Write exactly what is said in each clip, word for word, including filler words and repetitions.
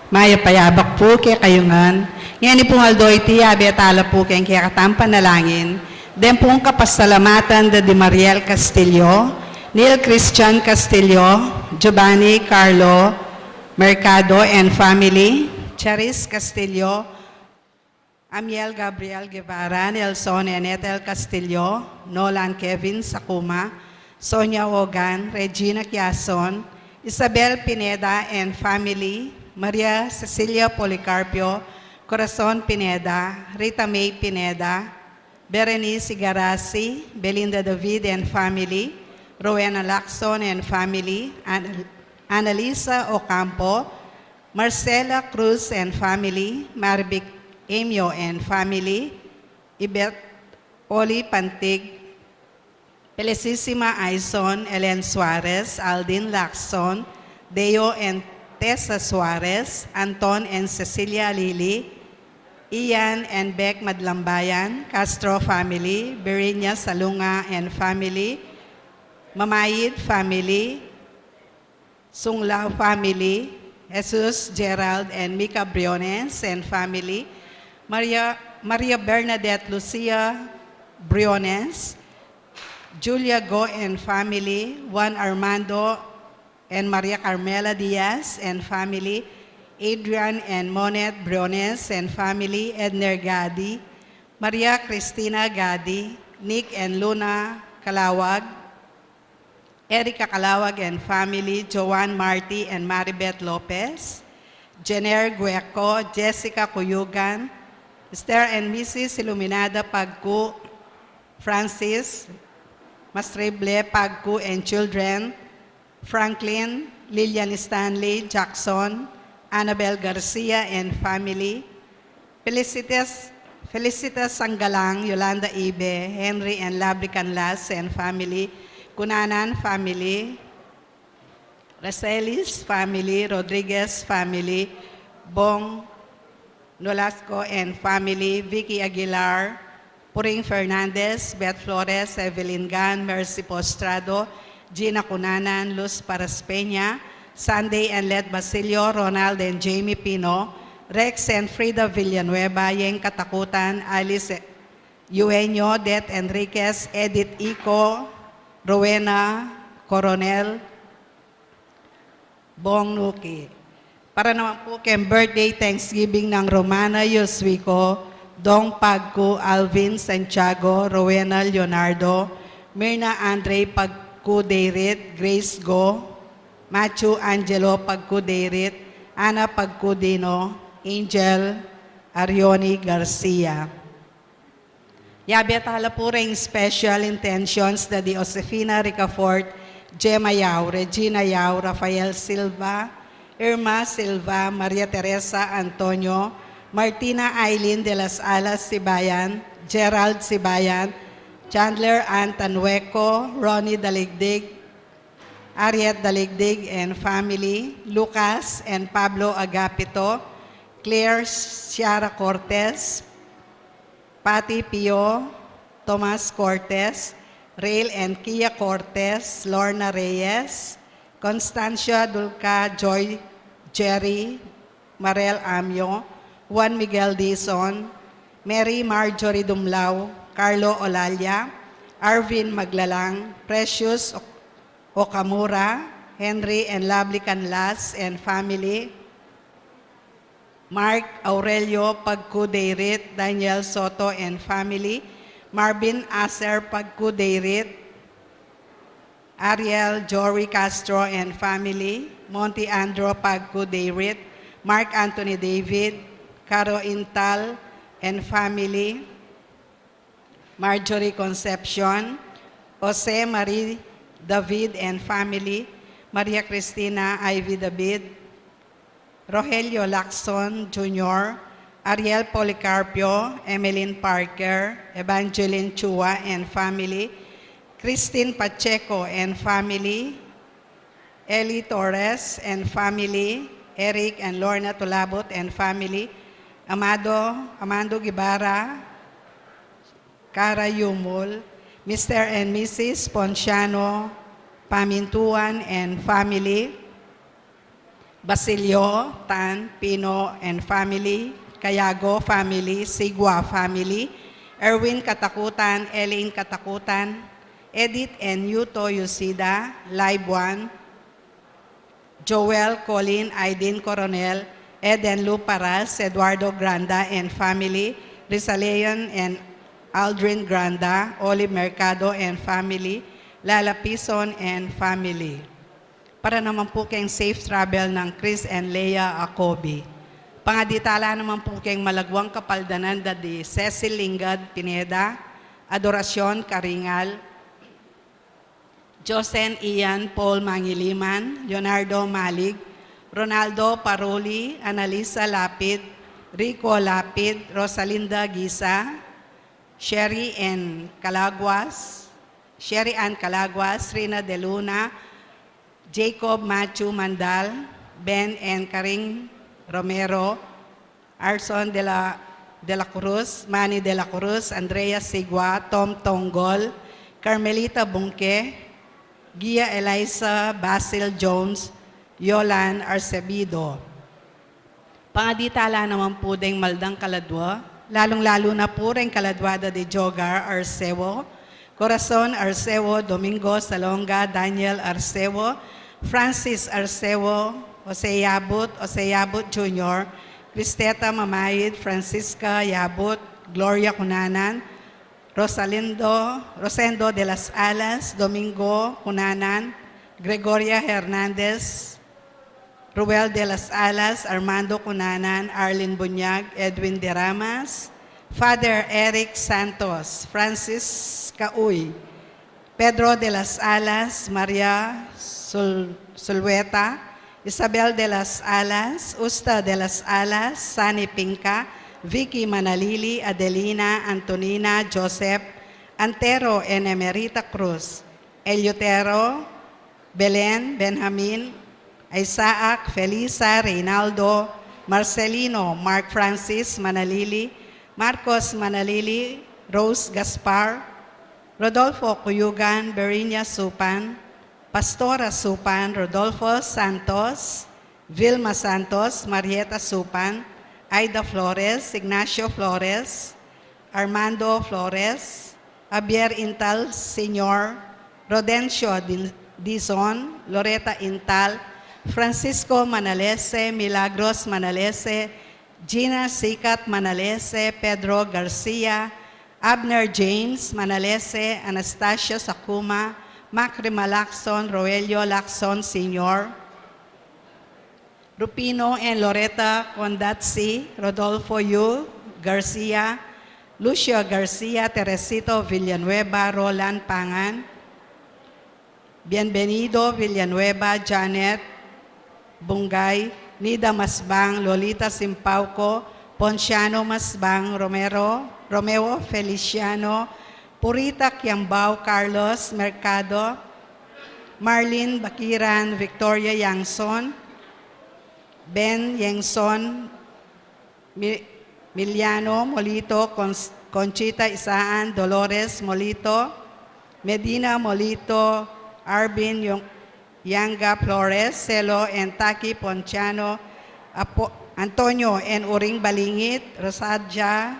Mayap a yabak pu kekayu ngan. Ngeni pung aldo iti, yabe tala pu king kekatang panalangin deng pung kapasalamatan da di Mariel Castillo, Neil Christian Castillo, Giovanni Carlo Mercado and family, Charis Castillo, Amiel Gabriel Guevara, Nelson and Ethel Castillo, Nolan Kevin Sakuma, Sonia Ogan, Regina Quiason, Isabel Pineda and family, Maria Cecilia Policarpio, Corazon Pineda, Rita May Pineda, Berenice Igarasi, Belinda David and family, Rowena Lacson and family, An- Annalisa Ocampo, Marcela Cruz and family, Marivic Emio and family, Ibet Oli Pantig, Felicissima Aison, Ellen Suarez, Aldin Lacson, Deo and Tessa Suarez, Anton and Cecilia Lili, Ian and Beck Madlambayan, Castro family, Berinia Salunga and family, Mamayid family, Sunglaw family, Jesus, Gerald, and Mika Briones and family, Maria, Maria Bernadette Lucia Briones, Julia Go and family, Juan Armando and Maria Carmela Diaz and family, Adrian and Monet Briones and family, Edner Gadi, Maria Cristina Gadi, Nick and Luna Calawag, Erica Calawag and family, Joan Marti and Maribeth Lopez, Jenner Gueco, Jessica Cuyugan, Mister and Missus Iluminada Pagcu, Francis Mastrible Pagcu and children, Franklin, Lilian Stanley, Jackson, Annabel Garcia and family, Felicitas, Felicitas Sanggalang, Yolanda Ibe, Henry and Lovely Canlas and family, Cunanan family, Racelis family, Rodriguez family, Bong Nolasco and family, Vicky Aguilar, Puring Fernandez, Beth Flores, Evelyn Gan, Mercy Postrado, Gina Cunanan, Luz Paraspeña, Sunday and Let Basilio, Ronald and Jamie Pino, Rex and Frida Villanueva, Yeng Katakutan, Alice Eugenio, Det Enriquez, Edith Ico, Rowena Coronel, Bong Nuki. Para naman pu keng birthday Thanksgiving nang Romana Yosuico, Dong Pagcu, Alvin Santiago, Rowena Leonardo, Mirna Andre Pagcu Deirit, Grace Go, Machu Angelo Pagcu Deirit, Ana Pagcu Dino, Angel Arioni Garcia. Yabe tala pu reng special intentions da di Josefina Ricafort, Gemma Yao, Regina Yao, Rafael Silva, Irma Silva, Maria Teresa Antonio, Martina Aileen de las Alas Sibayan, Gerald Sibayan, Chandler Ann Tanueco, Ronnie Daligdig, Ariet Daligdig and family, Lucas and Pablo Agapito, Claire Ciara Cortez, Patty Pio, Tomas Cortez, Rail and Kia Cortez, Lorna Reyes, Constancia Dulca, Joy, Jerry, Marel Amio, Juan Miguel Dizon, Mary Marjorie Dumlao, Carlo Olalia, Arvin Maglalang, Precious Ok- Okamura, Henry and Lovely Canlas and family, Mark Aurelio Pagcu Deirit, Daniel Soto and family, Marvin Acer Pagcu Deirit, Ariel Jory Castro and family, Monty Andro Pagcu Deirit, Mark Anthony David, Caro Intal and family, Marjorie Concepcion, Jose Marie David and family, Maria Cristina Ivy David, Rogelio Lacson Junior, Ariel Policarpio, Emeline Parker, Evangeline Chua and family, Christine Pacheco and family, Eli Torres and family, Eric and Lorna Tulabut and family, Amado, Amando Guevara, Cara Yumul, Mister and Missus Ponciano Pamintuan and family, Basilio Tan Pino and family, Cayago family, Sigua family, Erwin Katakutan, Elaine Katakutan, Edith and Yuto Yusida, Live One, Joel, Colin, Aiden Coronel, Eden Lu Paras, Eduardo Granda and family, Rizaleon and Aldrin Granda, Olive Mercado and family, Lala Pison and family. Para naman po keng safe travel nang Chris and Leah Acobi. Pangadi tala naman po keng malagwang kapaldanan da di Cecil Lingad Pineda, Adoracion Caringal, Josen Ian Paul Mangiliman, Leonardo Malig, Ronaldo Paroli, Analisa Lapid, Rico Lapid, Rosalinda Gisa, Sherry N. Calaguas, Sherry Ann Calaguas, Rina De Luna, Jacob Machu Mandal, Ben and Karing Romero, Arson de la, de la Cruz, Manny de la Cruz, Andrea Sigua, Tom Tonggol, Carmelita Bungke, Gia Eliza, Basil Jones, Yolan Arcebido. Pangadi tala naman pu deng maldang kaladwa, lalung-lalu na pu reng kaladwa da di Jogar Arcevo, Corazon Arcevo, Domingo Salonga, Daniel Arcevo, Francis Arcevo, Jose Yabut, Jose Yabut Junior, Cristeta Mamaid, Francisca Yabut, Gloria Cunanan, Rosalindo, Rosendo de las Alas, Domingo Cunanan, Gregoria Hernandez, Ruel de las Alas, Armando Cunanan, Arlene Buñag, Edwin de Ramas, Father Eric Santos, Francis Kauy, Pedro de las Alas, Maria Sul-, Sulueta, Isabel de las Alas, Usta de las Alas, Sani Pinca, Vicky Manalili, Adelina, Antonina, Joseph, Antero, Enemerita Cruz, Eliotero, Belen, Benjamin, Isaac, Felisa, Reynaldo, Marcelino, Mark Francis, Manalili, Marcos Manalili, Rose Gaspar, Rodolfo Cuyugan, Berinia Supan, Pastora Supan, Rodolfo Santos, Vilma Santos, Marieta Supan, Aida Flores, Ignacio Flores, Armando Flores, Javier Intal Senior, Rodencio Din-, Dizon, Loreta Intal, Francisco Manalese, Milagros Manalese, Gina Sikat Manalese, Pedro Garcia, Abner James Manalese, Anastasia Sakuma, Macri Malacson, Roelio Lacson Senior, Rufino and Loretta Condatsi, Rodolfo Yu Garcia, Lucio Garcia, Teresito Villanueva, Roland Pangan, Bienvenido Villanueva, Janet Bungay, Nida Masbang, Lolita Simpauco, Ponciano Masbang, Romero, Romeo Feliciano, Purita Kiambao, Carlos Mercado, Marlene Bakiran, Victoria Yangson, Ben Yangson, Mi-, Miliano Molito, Cons-, Conchita Isaan, Dolores Molito, Medina Molito, Arvin Yong-, Yanga Flores, Celo and Taki Ponciano, Apo-, Antonio and Uring Balingit, Rosadia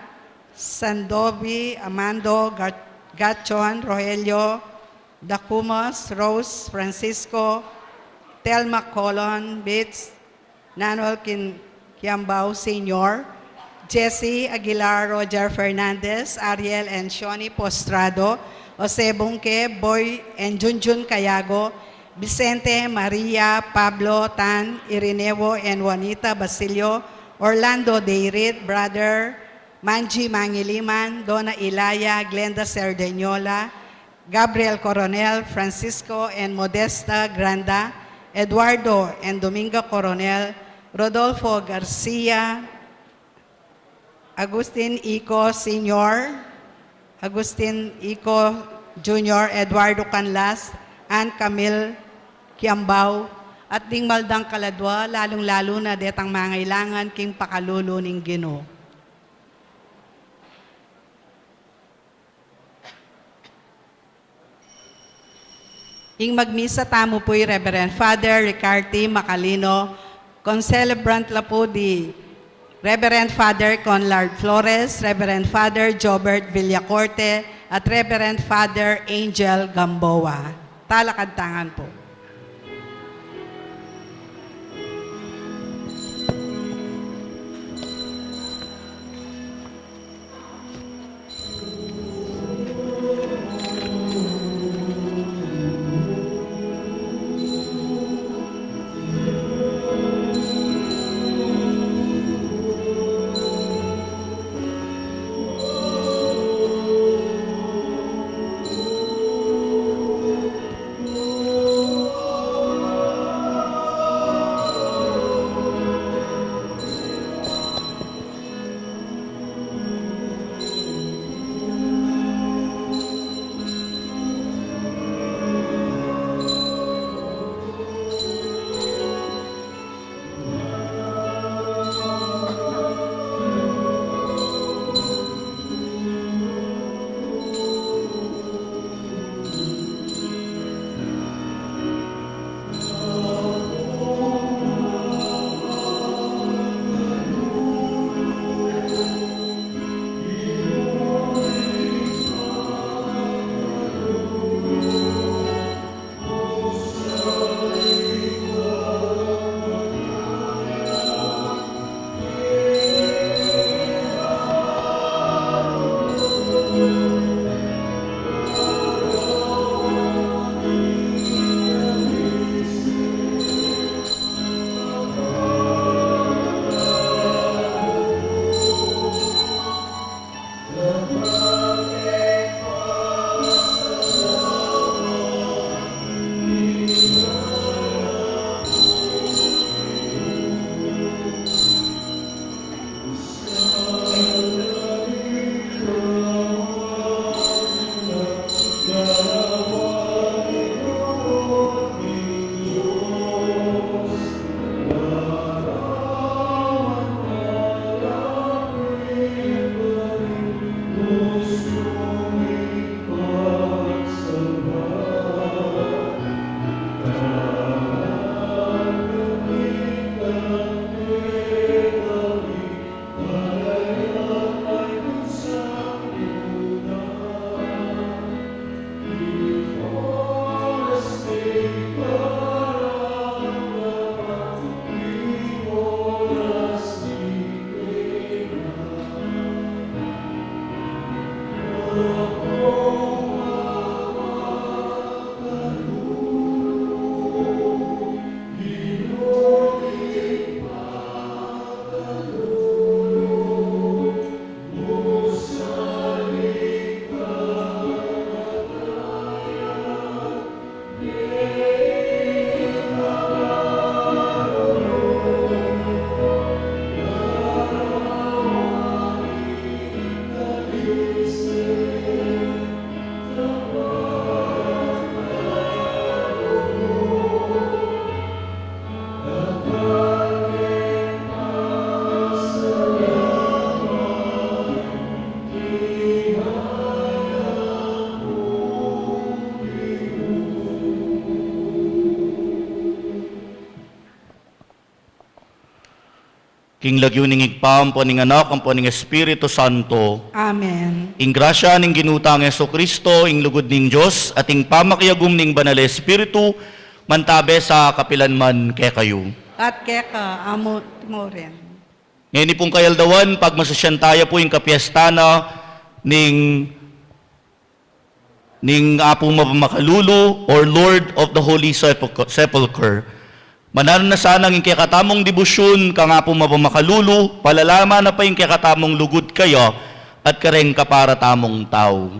Sandovi, Amando Gar-, Gachon, Rogelio Dacumas, Rose Francisco, Telma Colon Bates, Nanol Quin-, Quiambao Senior, Jesse Aguilar, Roger Fernandez, Ariel and Shoni Postrado, Jose Bunque, Boy and Junjun Cayago, Vicente, Maria, Pablo, Tan, Irineo and Juanita Basilio, Orlando Deirit, Brother Manji Mangiliman, Dona Ilaya, Glenda Cerdeñola, Gabriel Coronel, Francisco and Modesta Granda, Eduardo and Dominga Coronel, Rodolfo Garcia, Agustin Ico Senior, Agustin Ico Junior, Eduardo Canlas, and Camille Kiambao, at ding maldang kaladwa, lalung-lalu na detang mangailangan king pakalulu ning Ginu. Ing magmisa tamu pu i Reverend Father Ricarte Macalino, Concelebrant la pu di Reverend Father Conrad Flores, Reverend Father Jobert Villacorte, at Reverend Father Angel Gamboa. Talakad ta ngan pu. King lagyu ning Ibpa, ampo ning Anak, ampo ning Espiritu Santo. Amen. Ing grasya ning Ginu tang Jesucristo, ing lugud ning Dios, at ing pamakiagum ning Banal a Espiritu, mantabe sa kapilan man kekayu. At keka mu rin. Ngeni pung kayaldawan, pagmasusyan taya pu ing kapiesta na ning ning Apu Mapamakalulu, or Lord of the Holy Sepulch-, Sepulchre. Mananu na sanang ing kekatamung debosyun kang Apu Mapamakalulu, palalaman na pa ing kekatamung lugud kaya at kareng kapara tamung tau.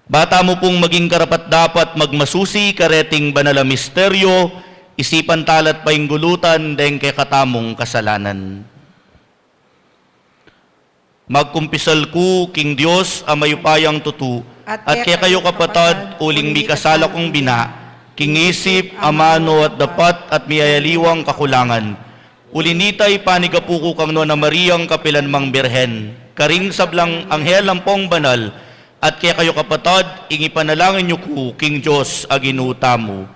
Ba tamu pung maging karapat-dapat magmasusi kareting banal a misteryo, isipan tala't painggulutan deng kekatamung kasalanan. Magkumpisal ku king Dios a mayupayang tutu, at kekayu kapatad, uling mikasala kung bina, king isip, amanu at dapat, at miyayaliwang kakulangan. Uli nita, ipanigapu ku kang Nuan a Mariang kapilan mang Birhen, karing sablang anghel ampong banal, at kekayu kapatad, ing ipanalangin yu ku king Dios a Ginu tamu.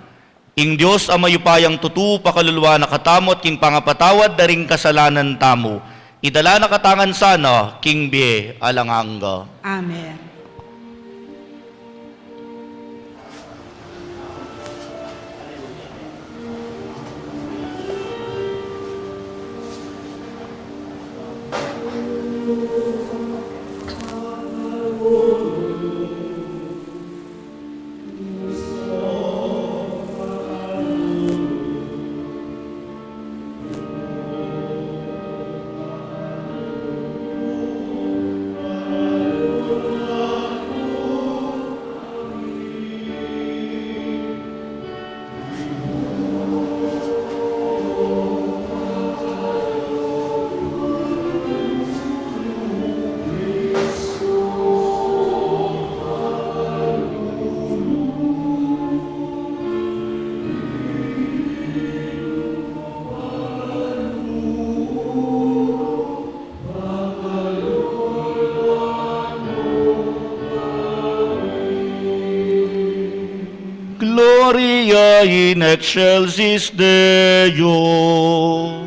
Ing Dios a mayupayang tutu, pakaluluan na katamu at king pangapatawad da ring kasalanan tamu, idala na katamu ngan sana king bie alang angga. Amen. Gloria in excelsis Deo.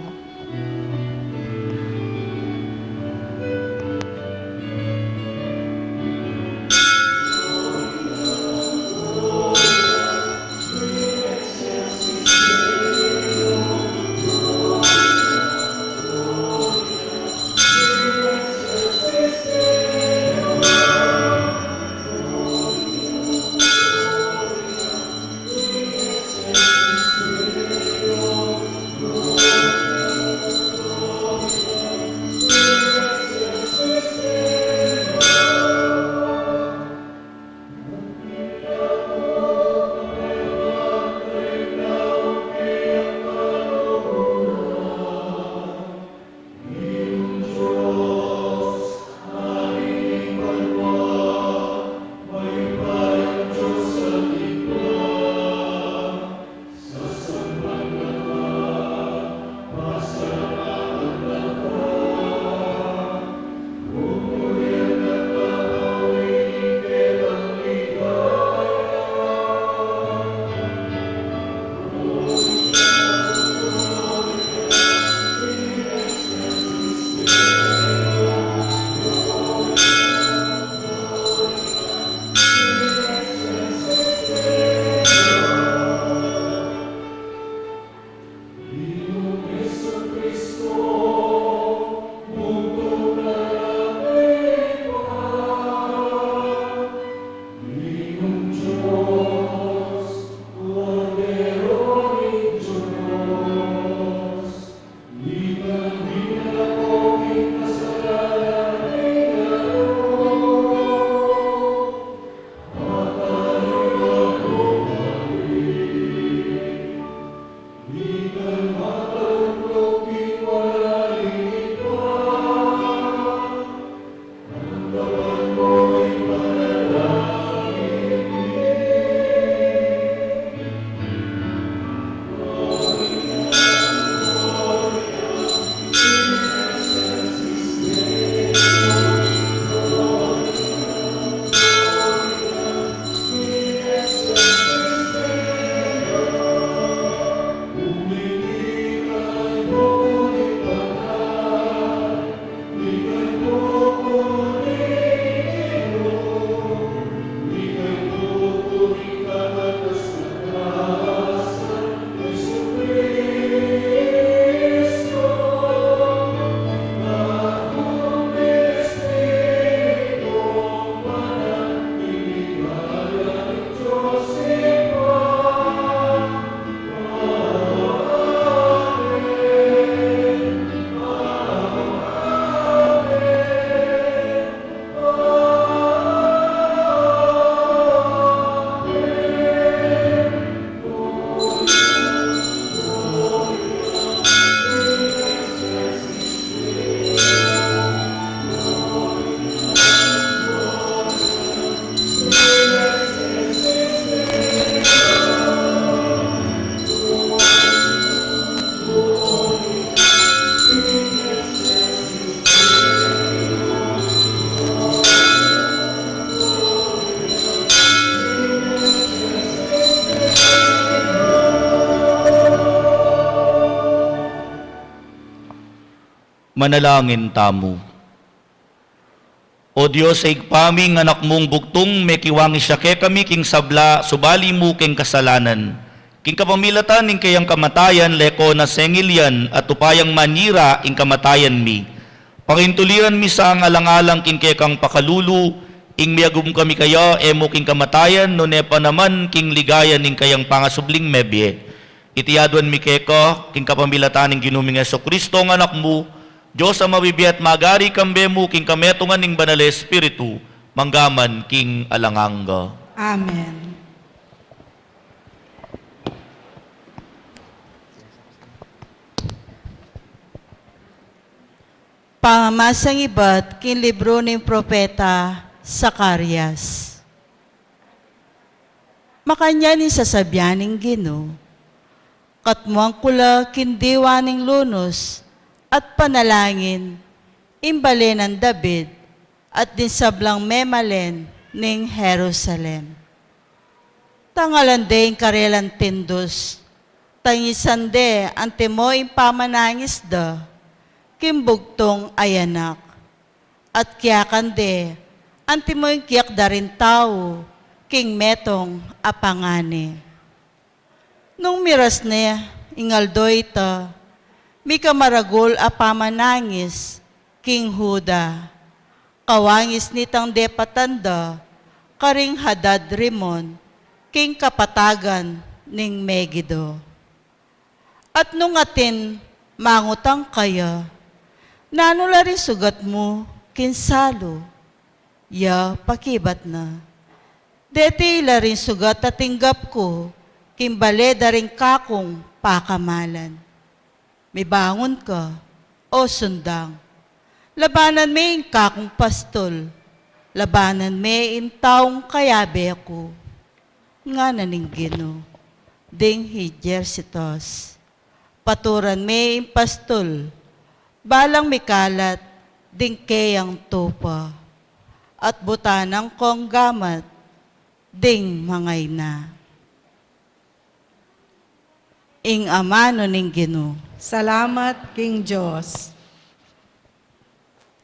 Manalangin tamu. O Dios, a Ibpa mi, ing Anak mung bugtung, mekiwangis ya kekami king sabla, subali mu king kasalanan. King kapamilatan ning keyang kamatayan, leko na sengil yan, at upayang manyira ing kamatayan mi. Pakintuliran mi sa alang-alang king kekang pakalulu, ing miyagum kami kaya, e mu king kamatayan, nune pa naman king ligaya ning kayang pangasubling mebie. Iti aduan mi keka, king kapamilatan ning Ginu ming Jesucristo, ing Anak mu, Dios a mabibie at magari, kambe mu king kametungan ning Banal a Espiritu, mangga man king alang angga. Amen. Pamamasang ibat king libru ning propeta Zacarias. Makanyan ing sasabian ning Ginu, katmuan ku la king diwa ning lunus at panalangin ing bale nang David at ding sablang memalen ning Jerusalem. Tangalan de ing karelang tindus, tangisan de antimo ing pamanangis da king bugtung a anak, at kiyakan de antimo ing kiyak da ring tau king metung a pangani. Nung miras ne ing aldo ita, mika maragul a pamanangis king Juda, kawangis nitang depatan da karing Hadad-Rimon king kapatagan ning Megido. At nung atin mangutang kaya, "Nanu la ring sugat mu king salu?" Ya pakibat na, "Deti la ring sugat a tinggap ku king bale da ring kakung pakamalan." Mibangun ka, o sundang. Labanan me ing kakung pastul, labanan me ing taung kayabe ku, ngana ning Ginu ding Ejercitos. Paturan me ing pastul, balang mikalat ding keyang tupa, at butanan kong gamat ding mangaina. Ing amanu ning Ginu. Salamat king Dios.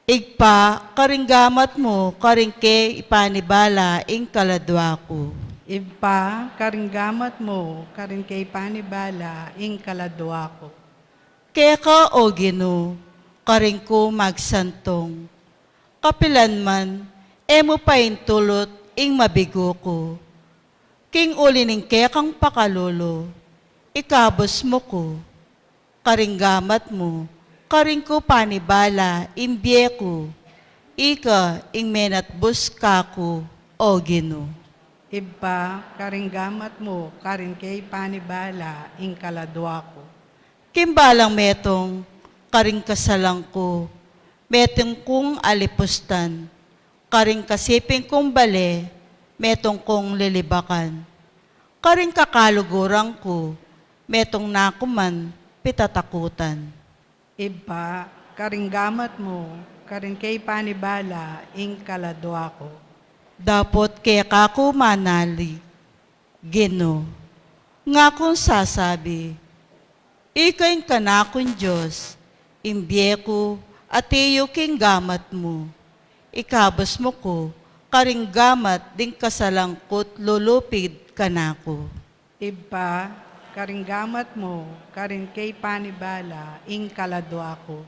Ibpa, karing gamat mu, karing ke ipanibala ing kaladua ku. Ibpa, karing gamat mu, karing ke ipanibala ing kaladua ku. Keka, o Ginu, karin ku magsantung. Kapilan man, e mu paintulut ing mabigu ku. King uli ning kekang pakalulu, ikabus mu ku. Karing gamat mu, karin ku panibala ing bie ku. Ika ing menatbus kaku, o Ginu. Ibpa, karing gamat mu, karin ke ipanibala ing kaladua ku. King balang metung, karing kasalan ku, metung kung alipustan, karing kasiping kung bale, metung kung lilibakan, karing kakaluguran ku, metung na ku man pitatakutan. Ibpa, karing gamat mu, karin ke ipanibala ing kaladua ku. Dapot keka ku manalig, Ginu, nga kung sasabi, "Ika ing kanakung Dios, ing bie ku, atiyu king gamat mu. Ikabus mu ku karing gamat ding kasalan ku't lulupid kanaku." Ibpa, karing gamat mu, karin ke ipanibala ing kaladua ku.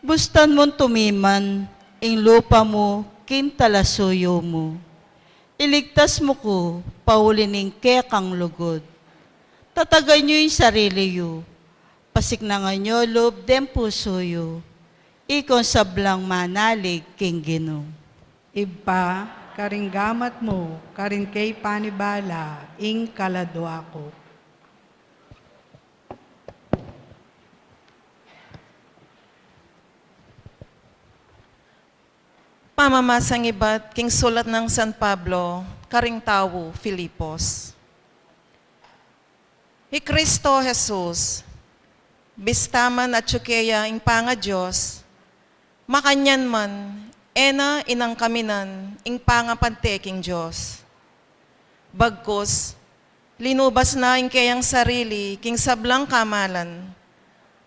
Bustan mung tumiman ing lupa mu king talasuyu mu. Iligtas mu ku pauli ning kekang lugud. Tatagan yu ing sarili yu, pasiknangan yu lub deng pusu yu. Ikong sablang manalig king Ginu. Ibpa, karing gamat mu, karin ke ipanibala ing kaladua ku. Pamamasang ibat king sulat nang San Pablo karing tau Filipos. I Cristo Jesus, bista man atyu keya ing pangaDios, makanyan man, e na inangkaminan ing pangapante king Dios. Bagkus, linubas na ing keyang sarili king sablang kamalan,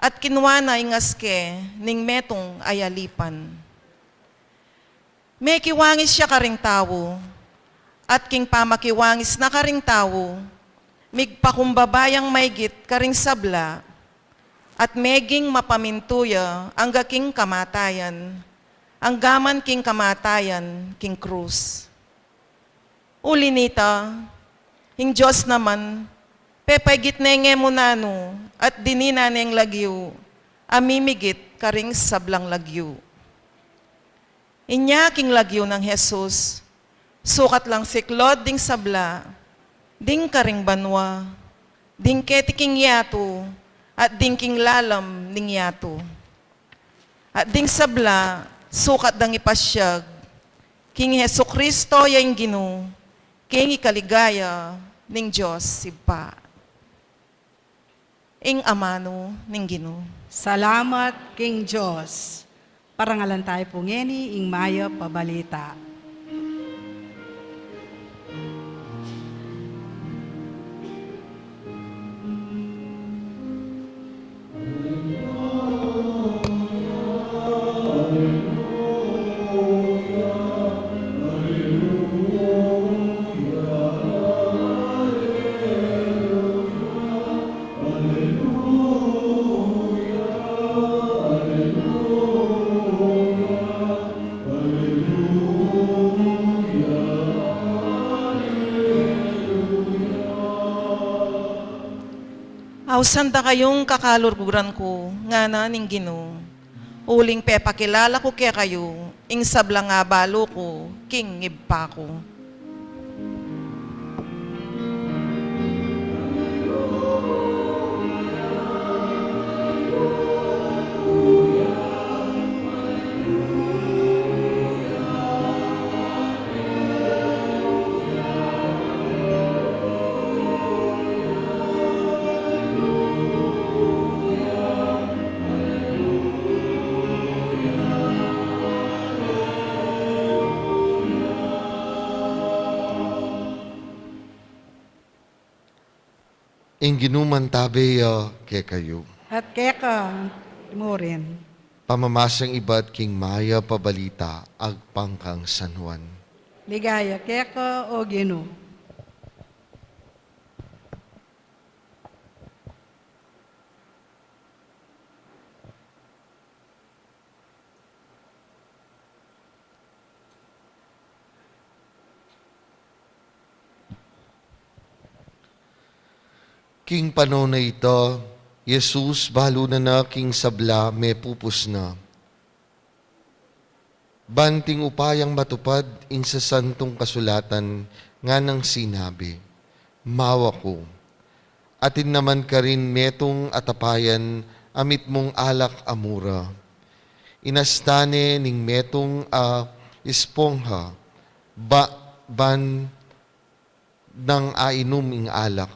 at kinua na ing aske ning metung a yalipan. Mekiwangis ya karing tau, at king pamakiwangis na karing tau, migpakumbaba yang maigit karing sabla, at meging mapamintu ya angga king kamatayan, angga man king kamatayan king krus. Uli nita, ing Dios naman, pepaigit ne nge mu nanu, at dininan neng lagyu a mimigit karing sablang lagyu. Inya king lagyu nang Jesus, sukat lang siklaud ding sabla, ding karing banua, ding keti king yatu, at ding king lalam ning yatu. At ding sabla, sukat dang ipasyag king Jesucristo ya ing Ginu, king ikaligaya ning Dios Ibpa. Ing amanu ning Ginu. Salamat king Dios. Parangalan tayu pu ngeni ing mayap a balita. Ausan da kayung kakalulguran ku, ngana ning Ginu, uling pepakilala ku kekayu ing sablang abalu ku king Ibpa ku. Ing Ginu mantabe ya kekayu. At keka mu rin. Pamamasang ibat king mayap a balita agpang kang San Juan. Ligaya keka, O Ginu. King panaun a ita, i Jesus balu na na king sabla mepupus na. Ban king upayang matupad ing Sasantung Kasulatan, nganang sinabi, "Mawa ku." Atin naman karin metung a tapayan a mitmung alak a mura. Inasta ne ning metung a espongha, ba, ban nang ainum ing alak,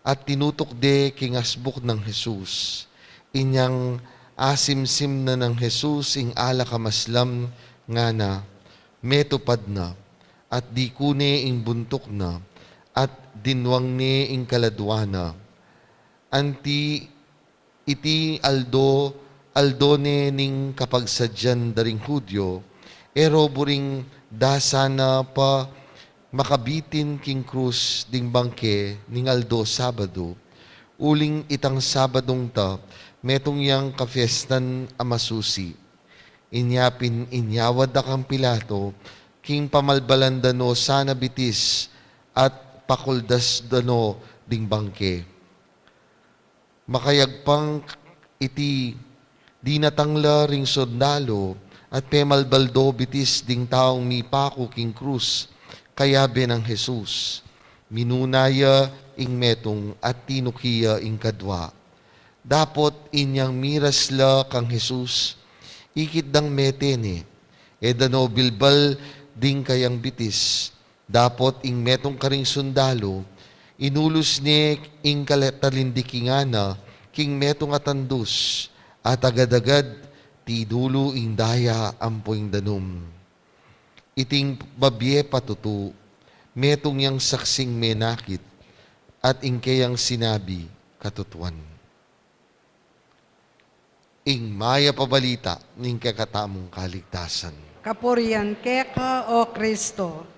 at tinutuk de king asbuk nang Jesus. Inyang asimsim na nang Jesus ing alak a maslam, ngana, "Metupad na," at diku ne ing buntuk na, at dinwang ne ing kaladua na. Anti iti aldo, aldo ne ning kapagsadyan da ring Judio, e ro buring da sana pa makabitin king krus ding bangke ning aldo Sabado, uling itang Sabadong ta, metung yang kafiestan a masusi. Inya pin inyawad da kang Pilato, king pamalbalan da no sana bitis, at pakuldas da no ding bangke. Makayagpang iti, dinatang la ring sundalo, at pemalbal do bitis ding taung mipaku king krus, kayabe nang Jesus. Minuna ya ing metung at tinuki ya ing kadua. Dapot inyang miras la kang Jesus, ikit dang mete ne, e da no bilbal ding kayang bitis. Dapot ing metung karing sundalo, inulus ne ing kale-, talindikingan na king metung a tandus, at agad-agad tinulu ing daya ampo ing danum. Iting mabie patutu, metung yang saksing menakit, at ing keyang sinabi katutuan. Ing mayap a balita ning kekatamung kaligtasan. Kapurian keka, O Kristo.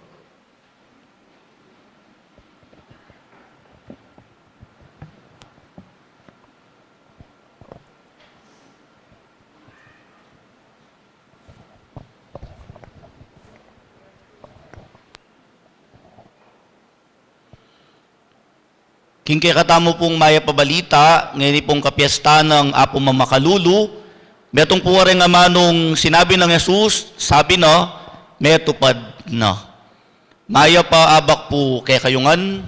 King kekatamu pung mayap a balita, ngeni pung kapiesta nang Apu Mamakalulu, metung pu kareng amanung sinabi nang Jesus, sabi na, "Metupad na." Mayap a abak pu kekayu ngan.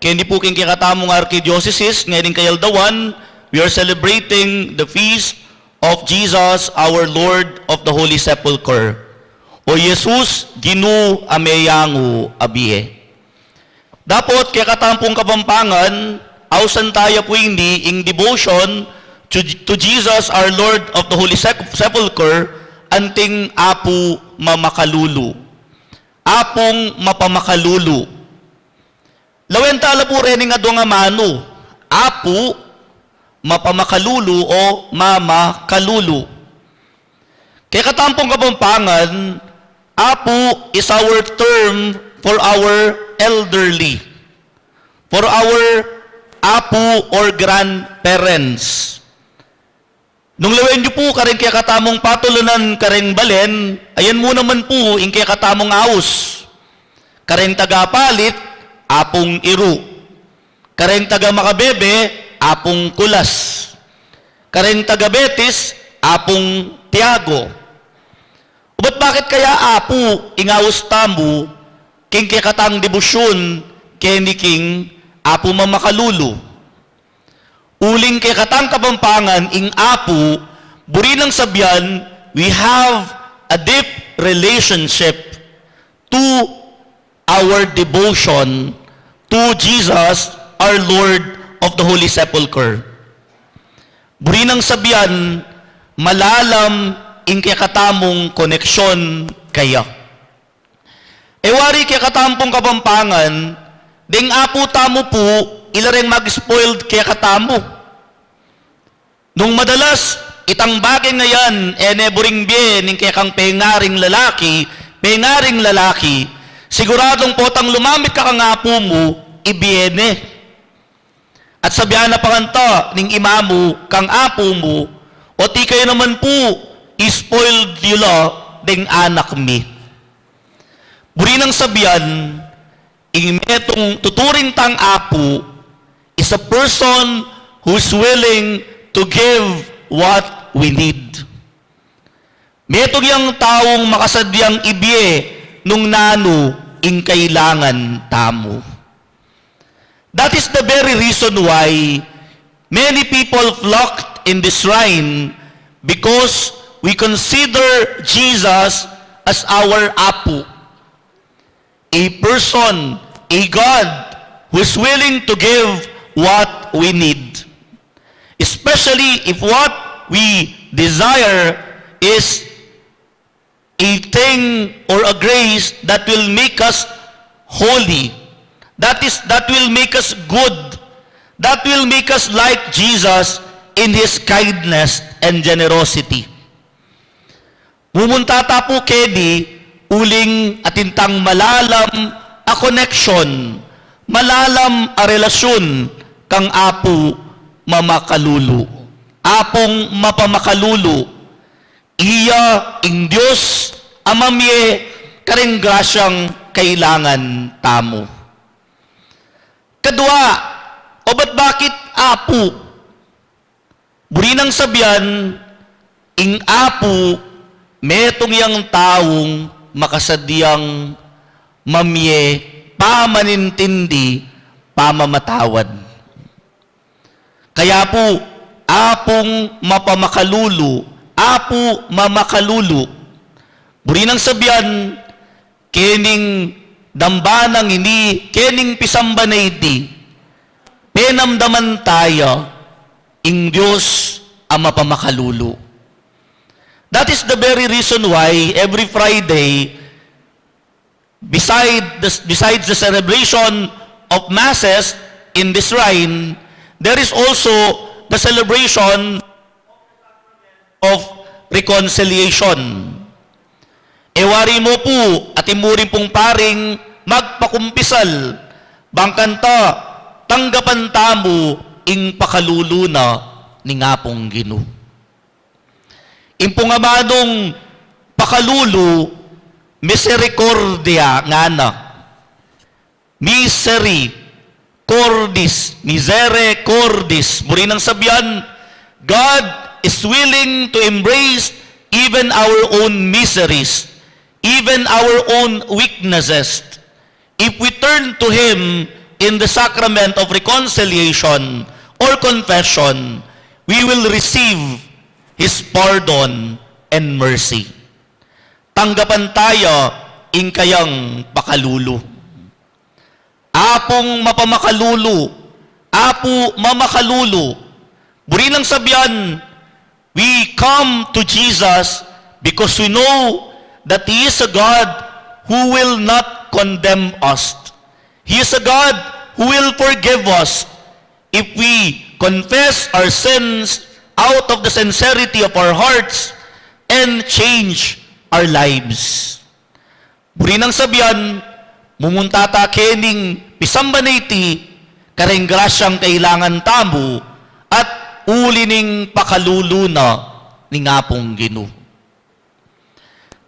Keni pu king kekatamung arkidiosesis, ngening kayaldawan, we are celebrating the feast of Jesus, our Lord of the Holy Sepulchre. O Jesus, Ginu a meyangu a bie. Dapot kekatamu pung Kapampangan, ausan taya pu ini ing devotion to, to Jesus, our Lord of the Holy Sep-, Sepulchre, anting Apu Mamakalulu. Apung mapamakalulu. Lawen ta la pu rening aduang amanu, Apu, mapamakalulu o mamakalulu. Kekatamu pung Kapampangan, Apu is our term for our elderly, for our apu or grandparents. Nung lawen yu pu kareng kekatamung patulunan kareng balen, ayan mu naman pu ing kekatamung aus. Kareng tagapalit, Apung Iru. Kareng taga-Makabebe, Apung Kulas. Kareng taga-Betis, Apung Tiago. Ubat bakit kaya Apu ing aus tamu king kekatang debosyun keni king Apu Mamakalulu? Uling kekatang Kapampangan ing Apu, buri nang sabian, we have a deep relationship to our devotion to Jesus, our Lord of the Holy Sepulchre. Buri nang sabian, malalam ing kekatamung koneksyon kaya. E wari kekatamu pung Kapampangan, deng apu tamu pu, ila reng mag-spoiled kekatamu. Nung madalas, itang bage ngayan, e ne buring bie ning kekang pengaring lalaki, pengaring lalaki, siguradung potang lumamit ka kang apu mu, ibie ne. At sabian na pa kanta ning ima mu kang apu mu, "O ti kayu naman pu, spoiled yu la deng anak mi." Buri nang sabian, ing metung tuturing tang apu is a person who's willing to give what we need. Metung yang taung makasadyang ibie nung nanu ing kailangan tamu. That is the very reason why many people flocked in this shrine, because we consider Jesus as our Apu. A person, a God who is willing to give what we need. Especially if what we desire is a thing or a grace that will make us holy. That is, that will make us good. That will make us like Jesus in his kindness and generosity. Mumunta ta pu keni uling atin tang malalam a connection, malalam a relasyun kang Apu Mamakalulu, Apung mapamakalulu, iya ing Dios a mamie kareng grasyang kailangan tamu. Kadua, obat bakit Apu? Buri nang sabian, ing Apu, metung yang taung makasadyang mamie pamanintindi, pamamatawad. Kaya pu, Apung mapamakalulu, Apu mamakalulu. Buri nang sabian, kening damba nang ini, kening pisamba na iti, penamdaman taya ing Dios a mapamakalulu. That is the very reason why every Friday, beside the, besides the celebration of masses in the shrine, there is also the celebration of reconciliation. E wari mu pu, atin mu rin pung paring magpakumpisal, bang kanita tanggapan tamu ing pakalulu na ning Apung Ginu. Ing pung amanung pakalulu, misericordia ngana. Miseri cordis, misere cordis. Buri nang sabian, God is willing to embrace even our own miseries, even our own weaknesses. If we turn to Him in the sacrament of reconciliation or confession, we will receive His pardon and mercy. Tanggapan taya ing kayang pakalulu. Apung mapamakalulu, Apu mamakalulu. Buri nang sabian, we come to Jesus because we know that He is a God who will not condemn us. He is a God who will forgive us if we confess our sins out of the sincerity of our hearts and change our lives. Buri nang sabian, mumunta ta kening pisamban a iti, kareng grasyang kailangan tamu, at uli ning pakalulu na ning Apung Ginu.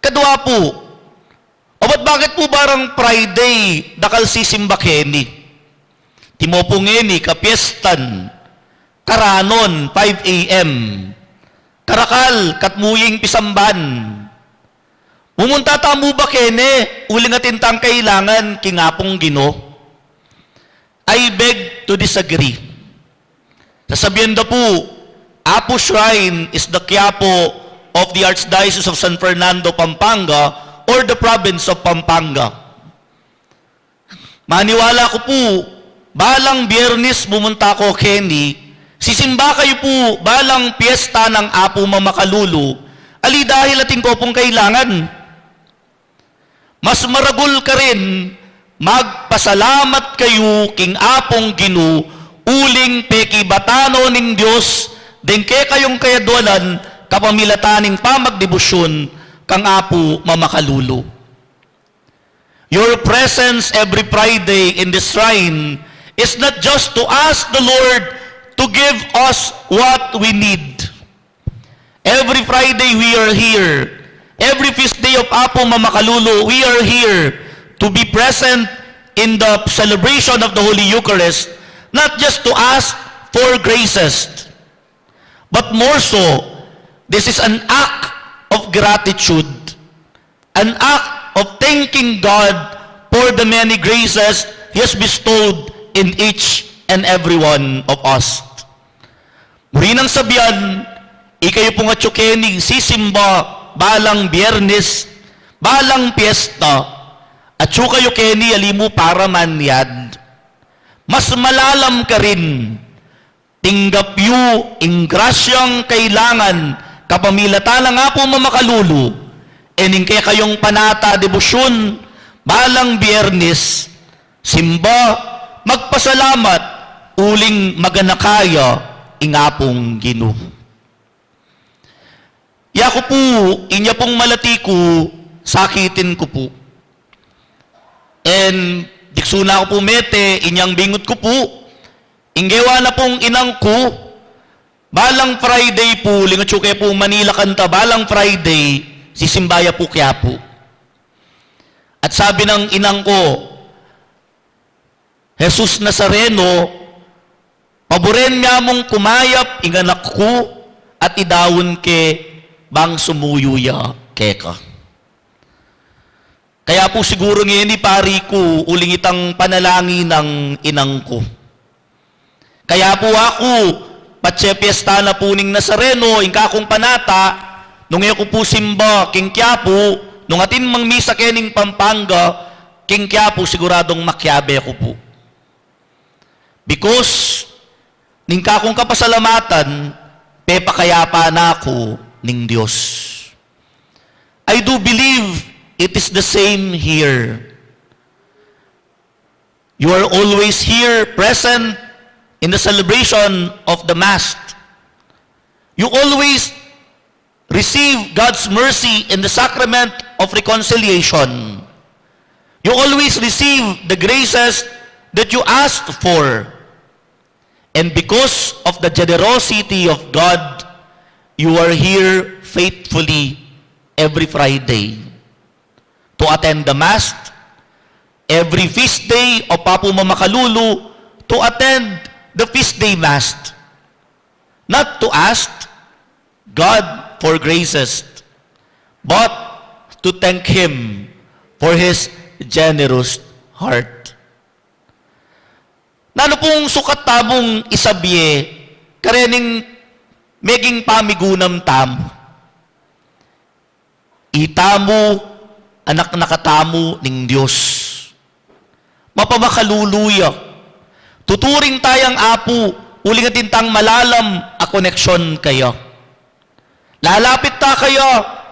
Kadua pu, o ba't bakit pu barang Friday dakal sisimba keni? Timo pu ngeni, kapiestan, karanon, five A M. Karakal, katmu ing pisamban. Mumunta tamu ba keni, uling atin tang kailangan king Apung Ginu? I beg to disagree. Sasabian da pu, Apu Shrine is the Quiapo of the Archdiocese of San Fernando, Pampanga, or the province of Pampanga. Maniwala ku pu, balang Biyernes mumunta ko keni, sisimba kayu pu, balang piyesta nang Apu Mamakalulu, ali dahil atin ko pung kailangan. Mas maragul karin, magpasalamat kayu king Apung Ginu, uling pekibatan no ning Dios deng kekayung kayadwanan kapamilatan ning pamagdebosyun kang Apu Mamakalulu. Your presence every Friday in this shrine is not just to ask the Lord to give us what we need. Every Friday we are here. Every feast day of Apu Mamakalulu, we are here to be present in the celebration of the Holy Eucharist, not just to ask for graces, but more so, this is an act of gratitude, an act of thanking God for the many graces He has bestowed in each and every one of us. Buri nang sabian, ikayu pung atyu keni sisimba balang Biyernes, balang piyesta, atyu kayu keni ali mu para manyad. Mas malalam karin, tinggap yu ing grasyang kailangan kapamilatan nang Apu Mamakalulu, e ning kekayung panata debosyun, balang Biyernes, simba, magpasalamat, uling maganaka ya ing Apung Ginu. Yaku pu, inya pung malati ku, sakitin ku pu. And diksu na ku pu mete, inyang bingut ku pu, ing gewa na pung inang ku, balang Friday pu, lingatsu ke pu Manila kanta, balang Friday, sisimba ya pu Quiapo. At sabi nang inang ku, Jesus Nazareno, paburen mya mung kumayap ing anak ku at idaun ke bang sumuyu ya keka. Kaya pu siguru ngeni pari ku uling itang panalangin nang inang ku. Kaya pu aku, patse piyesta na pu ning Nazareno, ing kakung panata, nung e ku pu simba king Quiapo, nung atin mang misa kening Pampanga, king Quiapo siguradung makiabe ku pu. Because ning kakung kapasalamatan, pepakayapan na ku ning Dios. I do believe it is the same here. You are always here, present in the celebration of the Mass. You always receive God's mercy in the sacrament of reconciliation. You always receive the graces that you asked for. And because of the generosity of God, you are here faithfully every Friday to attend the Mass, every feast day of Apu Mamakalulu to attend the feast day Mass. Not to ask God for graces, but to thank Him for His generous heart. Nanu pung sukat tamung isabie karening meging pamigunam tamu? Itamu, anak na katamu ning Dios. Mapamakalulu ya. Tuturing tayang Apu, uling atin tang malalam a koneksyon kaya. Lalapit ta kaya,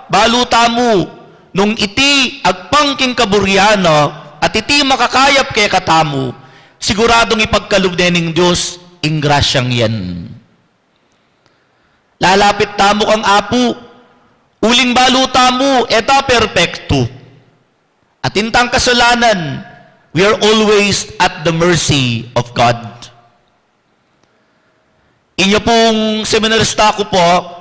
balu tamu, nung iti agpang king kaburian na, at iti makakayap kekatamu, siguradung ipagkalub ne ning Dios ing grasyang yan. Lalapit tamu kang Apu, uling balu tamu, e ta perpektu. Atin tang kasalanan, we are always at the mercy of God. Inya pung seminarista ku po,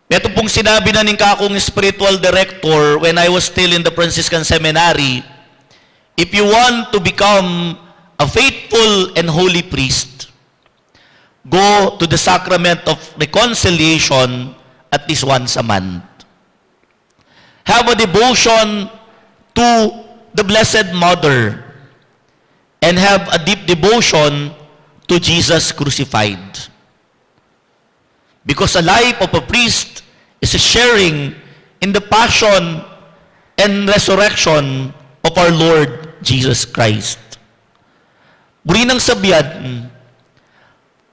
metung pung sinabi na ning kakung spiritual director when I was still in the Franciscan Seminary, "If you want to become a faithful and holy priest, go to the sacrament of reconciliation at least once a month. Have a devotion to the Blessed Mother and have a deep devotion to Jesus crucified." Because a life of a priest is a sharing in the passion and resurrection of our Lord Jesus Christ. Buri nang sabian,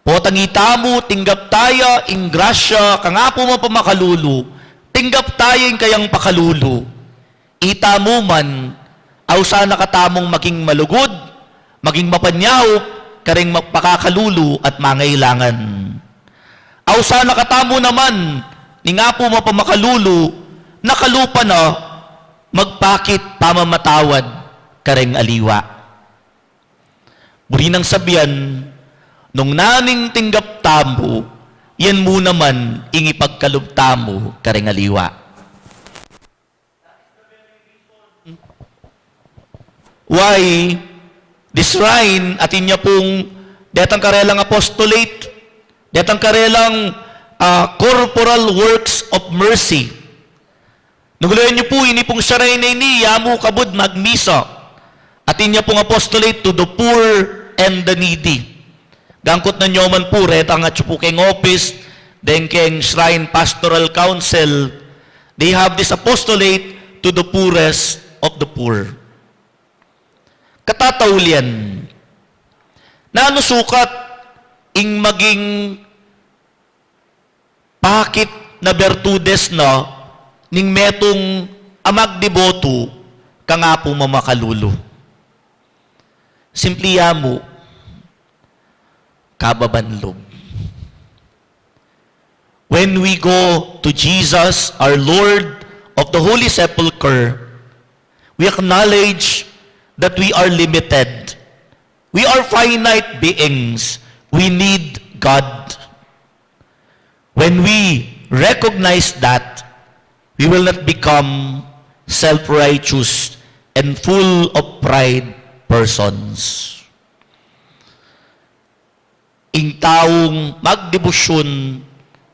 potang itamu, tinggap taya ing grasya kang Apu Mapamakalulu, tinggap taya ing kayang pakalulu. Itamu man, ausan na katamung maging malugud, maging mapanyaup, kareng ma-, pakakalulu at mangailangan. Ausan na katamu naman, ning Apu Mapamakalulu, nakalupa na, magpakit pamamatawad kareng aliwa. Buri nang sabian, nung nanu ing tinggap tamu, yan mu naman ing ipagkalub tamu kareng aliwa. Why this shrine, atin ya pung detang karelang apostolate, detang karelang, ah, corporal works of mercy. Nung ulayan yu pu, ini pung shrine a ini, ya mu kabud magmisa. Atin ya pung apostolate to the poor and the needy. Gangkut na nyo man pu, reta ngan yu pu keng office, deng keng Shrine Pastoral Council, they have this apostolate to the poorest of the poor. Katataulian, nanu sukat ing maging pakit na bertudes na ning metung a magdebotu kang Apu Mamakalulu? Simpli ya mu, kababan lub. When we go to Jesus, our Lord of the Holy Sepulchre, we acknowledge that we are limited. We are finite beings. We need God. When we recognize that, we will not become self-righteous and full of pride persons. Ing taung magdebosyun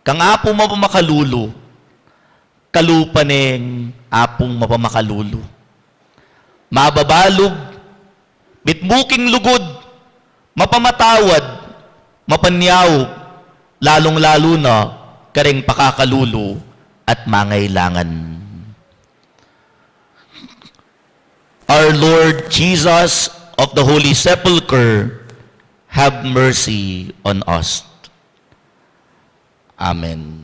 kang Apu Mapamakalulu, kalupa neng Apung Mapamakalulu. Mababalub, mitmu king lugud, mapamatawad, mapanyaup, lalung-lalu na kareng pakakalulu at mangailangan. Our Lord Jesus of the Holy Sepulchre, have mercy on us. Amen.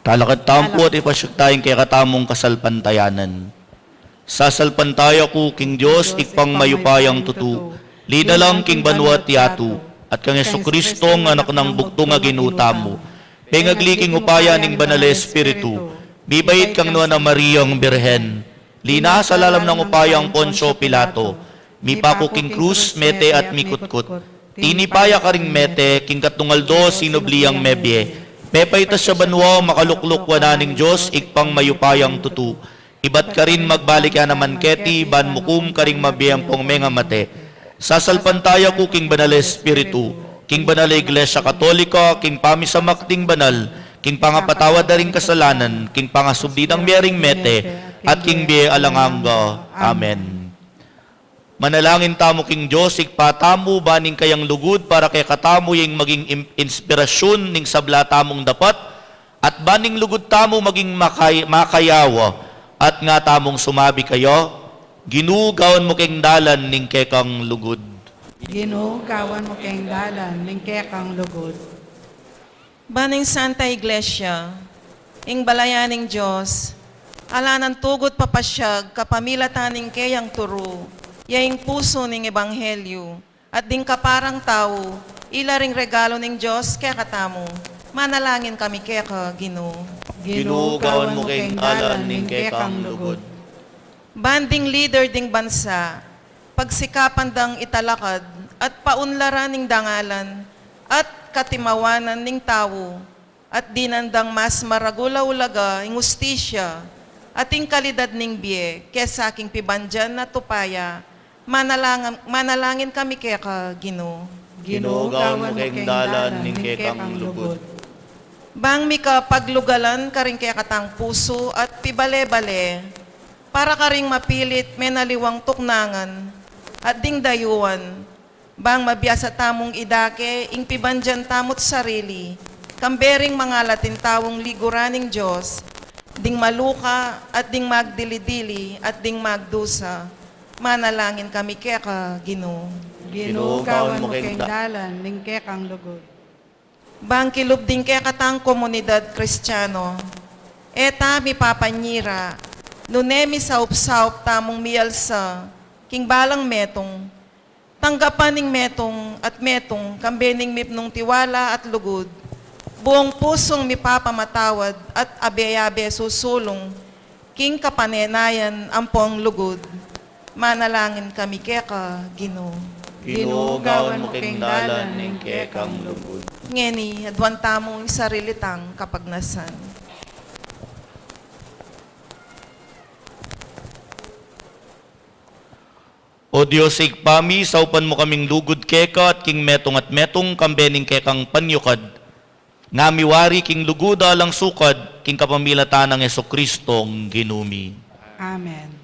Talakad tamu pu at ipasyag taya ing kekatamung kasalpantayanan. Sasalpantaya ku king Dios, Ibpang mayupayang tutu, linalang king banua at yatu, at kang Jesucristo, a Anak nang bugtung a Ginu tamu, pengagli king upaya ning Banal a Espiritu, mibait kang Nuan a Mariang Birhen, linasa lalam ning upayang Poncio Pilato, mipaku king krus, mete at mikutkut. Tinipa ya karing mete, king katlung aldo sinubli yang mebie. Pepaitas ya banua, makalukluk wanan ning Dios, Ibpang mayupayang tutu. Ibat karin magbalik ya naman keti, ban mukum karing mabie ampong mengamate. Sasalpantaya ku king Banal a Espiritu, king Banal a Iglesia Katolika, king pamisamak ding banal, king pangapatawad da ring kasalanan, king pangasubli dang mie ring mete, at king bie alang angga. Amen. Manalangin tamu king Dios, Ibpa tamu, ban ing kayang lugud para kekatamu ya ing maging im-, inspirasyun ning sabla tamung dapat, at ban ing lugud tamu maging makay-, makayawa, at nga tamung sumabi kaya, Ginu, gawan mu keng dalan ning kekang lugud. Ginu, gawan mu keng dalan ning kekang lugud. Ban ing Santa Iglesia, ing balayan ning Dios, ala nang tugut papasyag kapamilatan ning keyang turu, ya ing pusu ning ebanghelyu, at ding kaparang tau, ila ring regalu ning Dios kekatamu. Manalangin kami keka, Ginu. Ginu, gawan mu keng dalan ning kekang lugud. Ban ding lider ding bansa, pagsikapan dang italakad at paunlaran ing dangalan at katimawanan ning tau, at dinan dang mas maragul a ulaga ing ustisya at ing kalidad ning bie kesa king pibandian at upaya. Manalang-, manalangin kami keka, Ginu. Ginu, gawan mu keng dalan ning kekang lugud. Bang mikapaglugalan karing kekatang pusu at pibale-bale, para karing mapilit menaliwang tuknangan at ding dayuan, bang mabiasa tamung idake ing pibandian tamu't sarili, kambe ring mangalatin taung liguran ning Dios, ding maluka at ding magdili-dili at ding magdusa. Manalangin kami keka, Ginu. Ginu, gawan mu keng dalan ning kekang lugud. Bang kilub ding kekatang komunidad Kristiano, e ta mipapanyira, nune misaup-saup tamung mialsa king balang metung, tanggapan ning metung at metung, kambe ning mipnung tiwala at lugud, buung pusung mipapamatawad at abe-abe susulung king kapanenayan ampong lugud. Manalangin kami keka, Ginu. Ginu, gawan mu keng dalan ning kekang lugud. Ngeni, aduan tamu ing sarili tang kapagnasan. O Dios, Ibpa mi, saupan mu kaming lugud keka at king metung at metung, kambe ning kekang panyukad, nga miwari king lugud alang sukad, king kapamilatan nang Jesucristong Ginu mi. Amen.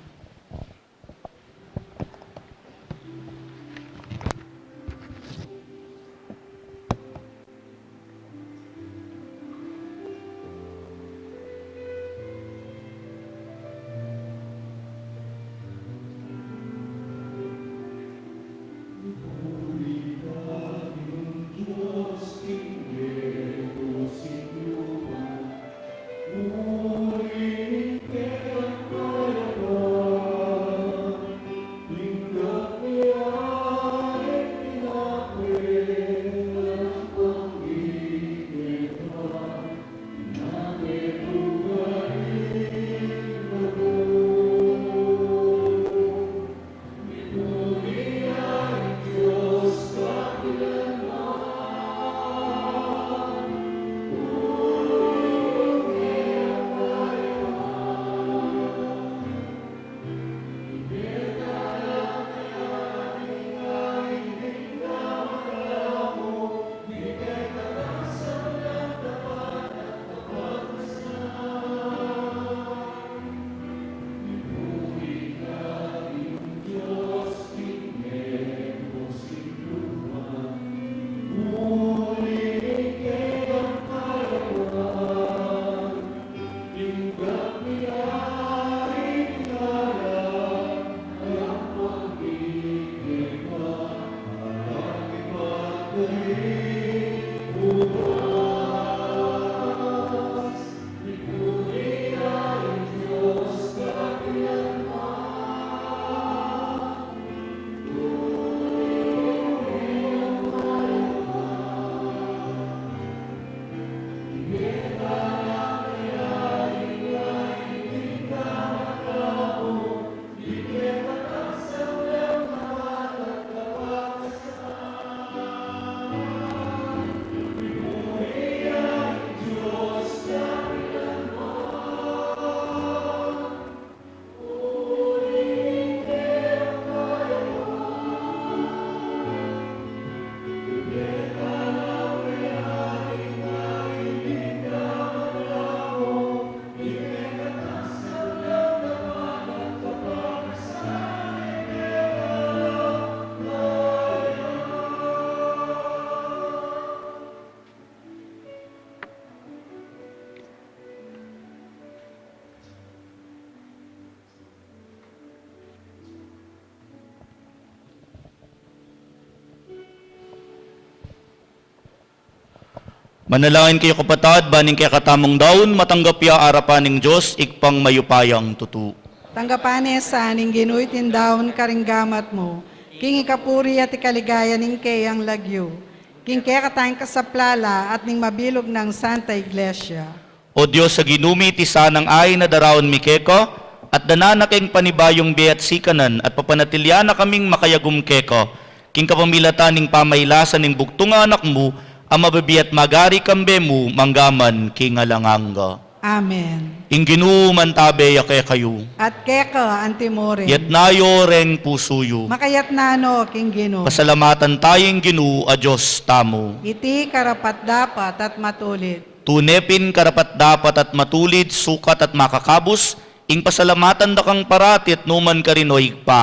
Manalangin kayu, kapatad, ban ing kekatamung daun matanggap ya arapan ning Dios, Ibpang mayupayang tutu. Tanggapan ne sa ning Ginu iting daun karing gamat mu, king ikapuri at ikaligaya ning keyang lagyu, king kekatang kasaplalan at ning mabilug nang Santa Iglesia. O Dios a Ginu mi, iti sanang ain a daraun mi keka, at danan na keng panibayung bie at sikanan, at papanatilian na kaming makayagum keka, king kapamilatan ning pamailasan ning bugtung a Anak mu, a mabibie at magari kambe mu, mangga man king alang angga. Amen. Ing Ginu mantabe ya kekayu. At keka antimurin. Yatna yu reng pusu yu. Makayatna no king Ginu. Pasalamatan taya ing Ginu a Dios tamu. Iti karapat-dapat at matulid. Tune pin karapat-dapat at matulid, sukat at makakabus, ing pasalamatan da kang parati at nukarin man, o Ibpa,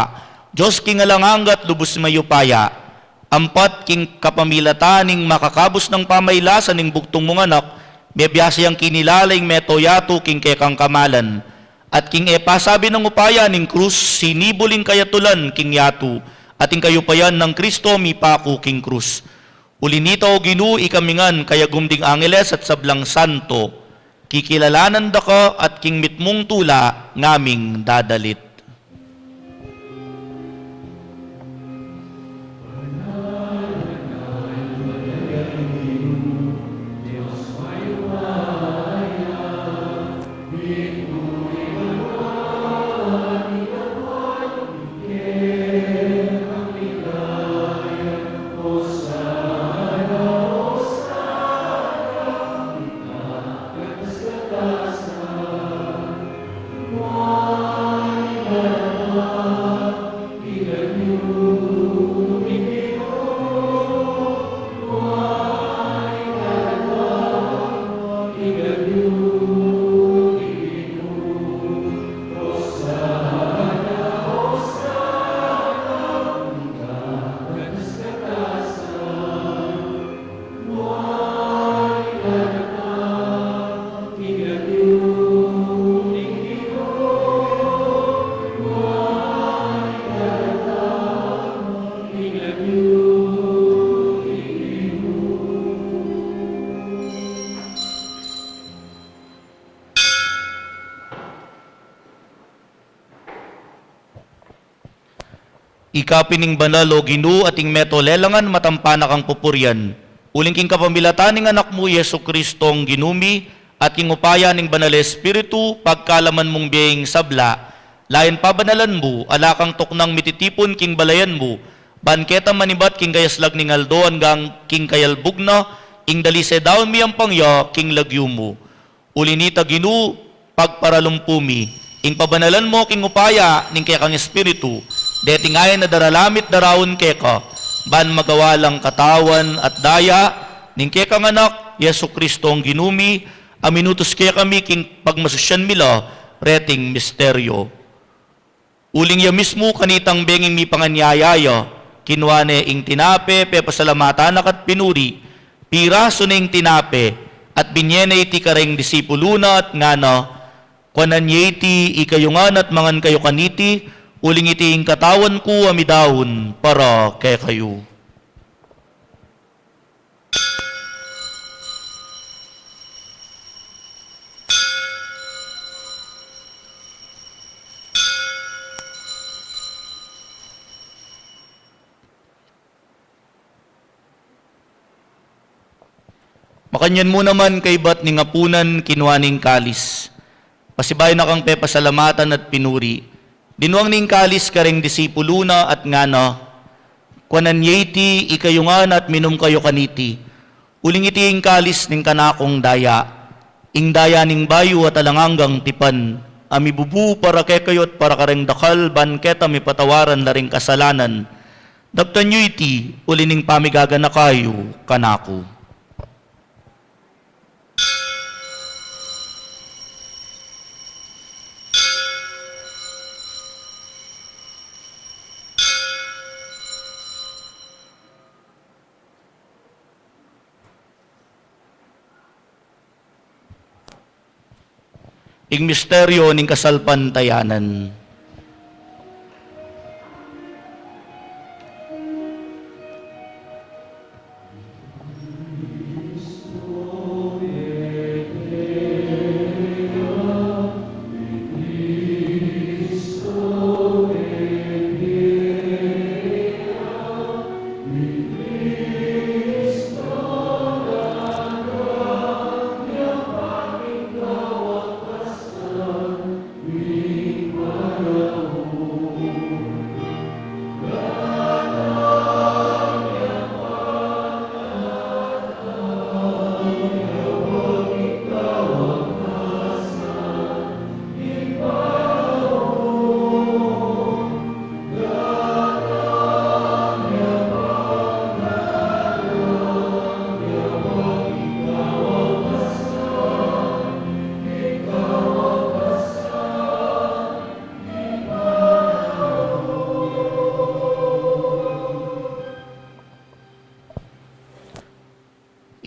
Dios king alang angga at lubus mayupaya. Ampat king kapamilatan ning makakabus nang pamailasan ning bugtung mung Anak, mebiasa yang kinilala ing mabilug a yatu king kekang kamalan. At king e pasabi nang upaya ning krus, sinibul ing kayatulan king yatu, at ing kayupayan nang Kristo mipaku king krus. Uli na nita, o Ginu, ikami ngan kayagum ding angeles at sablang santo, kikilalanan da ka at king mitmung tula ngaming dadalit. Ika pin ing banal, o Ginu, at ing meto lelangan matampa na kang pupurian. Uling king kapamilatan ning Anak mu, Jesucristo, ing Ginu mi, at king upaya ning Banal a Espiritu, pagkalaman mung bie ing sabla, layan pabanalan mu, ala kang tuknang mititipun king balayan mu, ban keta manibat king kayaslag ning aldo anggang king kayalbug na, ing dalise daun miyampang ya king lagyu mu. Uli na nita, Ginu, pagparalumpu mi, ing pabanalan mu king upaya ning kekang Espiritu, deting ain a daralan mi at daraun keka, ban magawa lang katawan at daya ning kekang Anak, Jesucristo, ing Ginu mi, a minutus kekami king pagmasusyan mi la reting misteryo. Uling ya mismu kanitang benging mipanganyaya ya, kinua ne ing tinape, pepasalamatan na ka at pinuri, pirasu ne ing tinape, at binie ne iti kareng disipulu na at ngana: Kuanan ye iti ikayu ngan at mangan kayu kaniti, uling iti ing katawan ku a midaun para kekayu. Makanyan mu naman kaybat ning apunan, kinua ne ing kalis. Pasibayu na kang pepasalamatan at pinuri, dinuang ne ing kalis kareng disipulu na at ngana: Kuanan ye iti ikayu ngan at minum kayu kaniti, uling iti ing kalis ning kanakung daya, ing daya ning bayu at alang anggang tipan, a mibubu para kekayu at para kareng dakal, ban keta mipatawaran la ring kasalanan. Daptan yu iti uli ning pamigaganaka yu kanaku. Ing misteryo ning kasalpantayanan.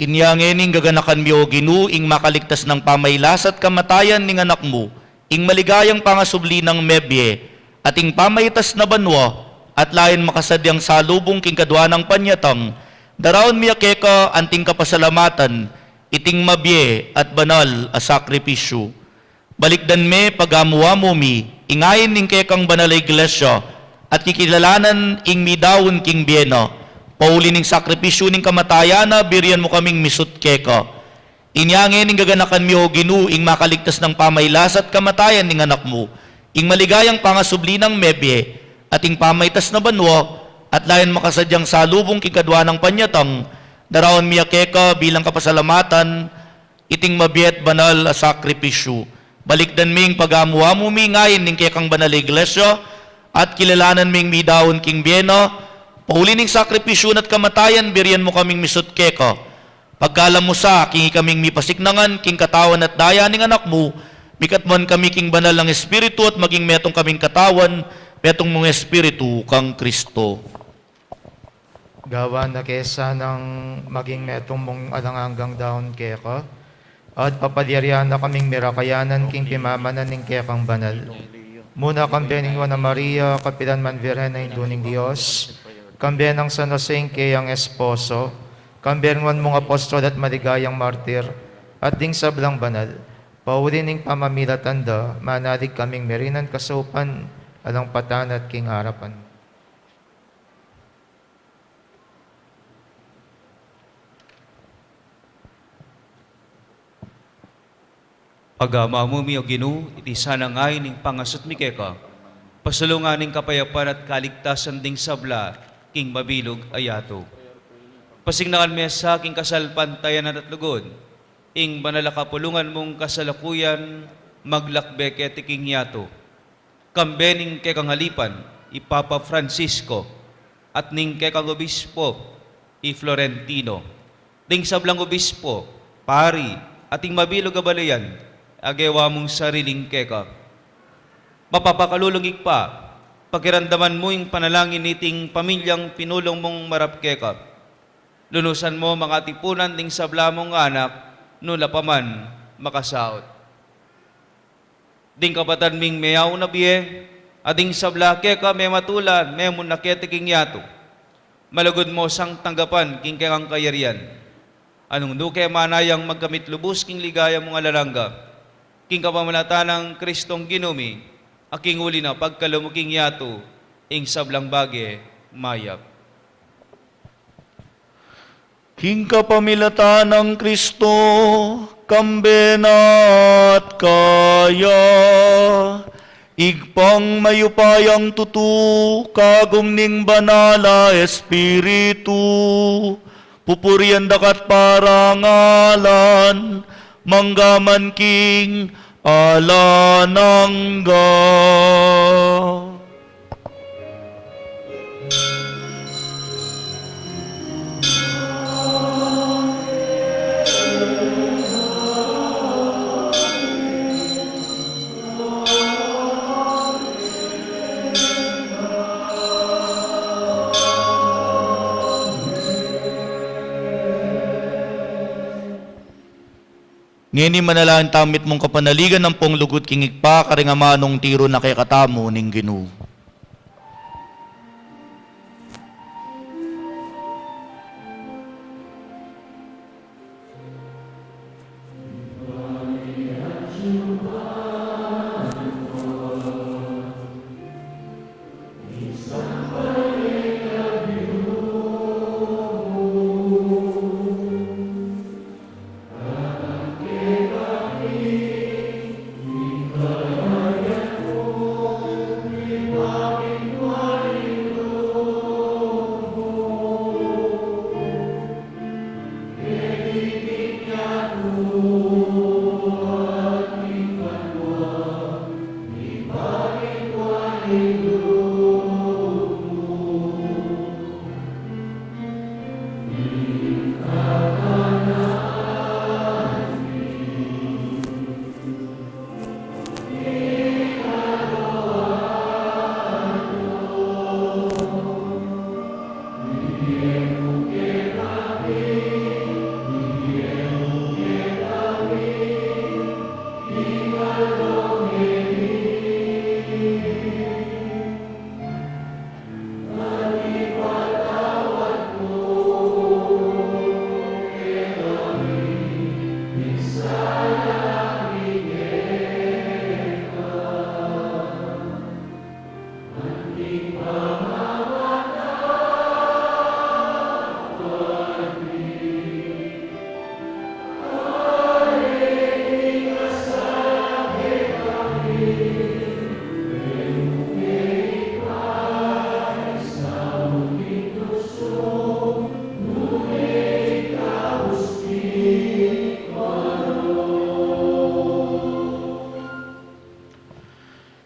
Inya ngeni gaganakan mi, O Ginu, ing makaligtas nang pamailas at kamatayan ning Anak mu, ing maligayang pangasubli nang mebie, at ing pamaitas na banua, at layan makasadyang salubung king kadua nang panyatang, daraun mi ya keka anting kapasalamatan, iting mabie at banal a sakripisyu. Balikdan me, pagamu-amu mi, ing ain ning kekang banal a iglesia, at kikilalanan ing midaun king bie na, pauli ning sakripisyu ning kamatayan na, birian mu kaming misut keka. Inya ngeni gaganakan mi, O Ginu, ing makaligtas nang pamailas at kamatayan ning Anak mu, ing maligayang pangasubli nang mebie, at ing pamaitas na banua, at layan makasadyang salubung king kadua nang panyatang, daraun mi ya keka bilang kapasalamatan, iting mabie at banal a sakripisyu. Balikdan me ing pagamu-amu mi, ing ain ning kekang banal a iglesia, at kilalanan me ing midaun king bie na, pauli ning sakripisyu na at kamatayan, birian mu kaming misut keka. Pagkalam mu sa, king ikaming mipasiknangan king katawan at daya ning Anak mu, mikatmuan kami king banal nang Espiritu at maging metung kaming katawan, metung mung Espiritu kang Kristo. Gawan na ke sanang maging metung mung alang anggang daun keka, at papalyarian na kaming mirakayanan king pimamanan ning kekang banal. Muna kambe ning Nuan a Maria, kapilan man Virgen a Indu ning Dios, kambe nang San Jose ing keyang esposo, kambe ring nuan mung apostol at maligayang martir, at ding sablang banal, pauli ning pamamilatan da, manalig kaming merinan kasaupan alang patan at king arapan. Pagamu-amu mi, O Ginu, iti sanang ain ning pangasut mi keka, pasulungan ning kapayapan at kaligtasan ding sabla king mabilug a yatu. Pasiknangan me sa king kasalpantayanan at lugud, ing banal a kapulungan mung kasalukuyan maglakbe keti king yatu. Kambe ning kekang alipan, i Papa Francisco, at ning kekang obispo, i Florentino, ding sablang obispo, pari, at ing mabilug a balian, a gewa mung sariling keka. Mapapakalulung Ibpa, pakiramdaman mu ing panalangin niting pamilyang pinulung mung marap keka. Lunusan mu makatipunan ding sabla mung anak, nung la pa man makasaut. Ding kapatad ming meyaun a bie, at ding sabla keka mematulan, memunaketi king yatu. Malugud mu sang tanggapan king kekang kayarian. Nung nu ke manayang magkamit lubus king ligaya mung alang angga, king kapamilatan nang Kristong Ginu mi, a king uli na pagkalub mu king yatu, ing sablang bage mayap. King kapamilatan nang Kristo, kambe na at kaya, Ibpang mayupayang tutu, kagum ning Banal a Espiritu, pupurian da ka at parangalan, mangga man king alang angga. Ngeni manalangin tamu mitmung kapanaligan ampong lugud king Ibpa, karing amanung tiru na kekatamu ning Ginu.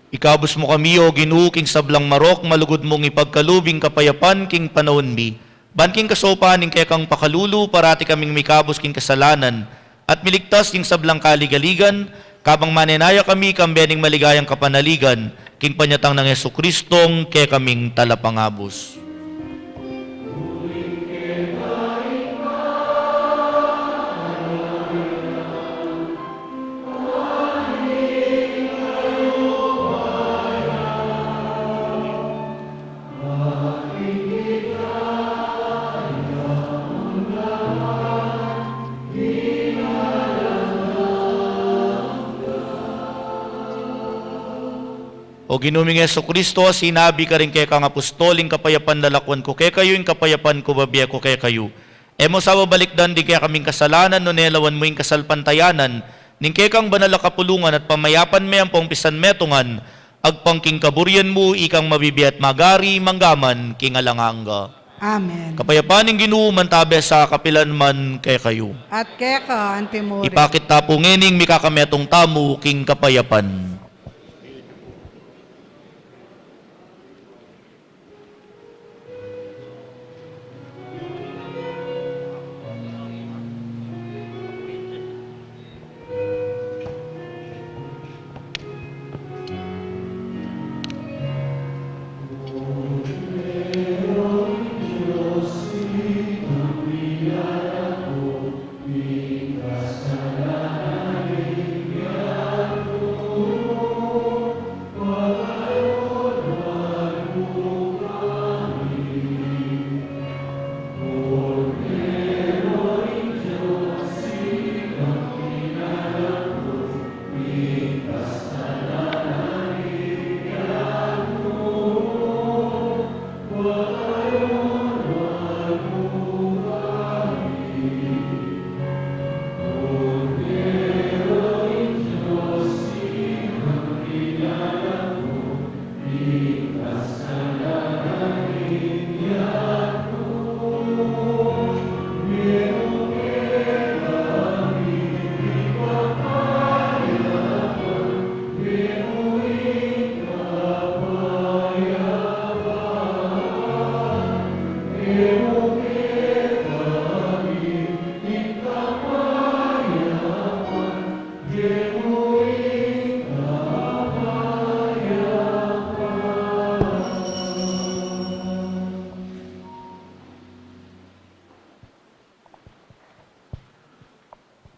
Ikabus mu kami, O Ginu, king sablang marok, malugud mung ipagkalub ing kapayapan king panaun mi. Ban king kasaupan ning kekang pakalulu, parati kaming mikabus king kasalanan, at miligtas king sablang kaligaligan, kabang manenaya kami kambe ning maligayang kapanaligan, king panyatang nang Jesucristong kekaming Talapangabus. O Ginu ming Jesucristo, a sinabi karing kekang apostol, ing kapayapan lalakwan ku kekayu, ing kapayapan ku bibie ku kekayu. E mu sa babalikdan ding kekaming kasalanan, nune lawan mu ing kasalpantayanan ning kekang banal a kapulungan at pamayapan me ampong pisanmetungan, agpang king kaburian mu, ikang mabibie at magari manggaman king alang angga. Amen. Kapayapan ning Ginu mantabe sa kapilan man kekayu. At keka antimurin. Ipakit ta pu ngening mikakametung tamu king kapayapan.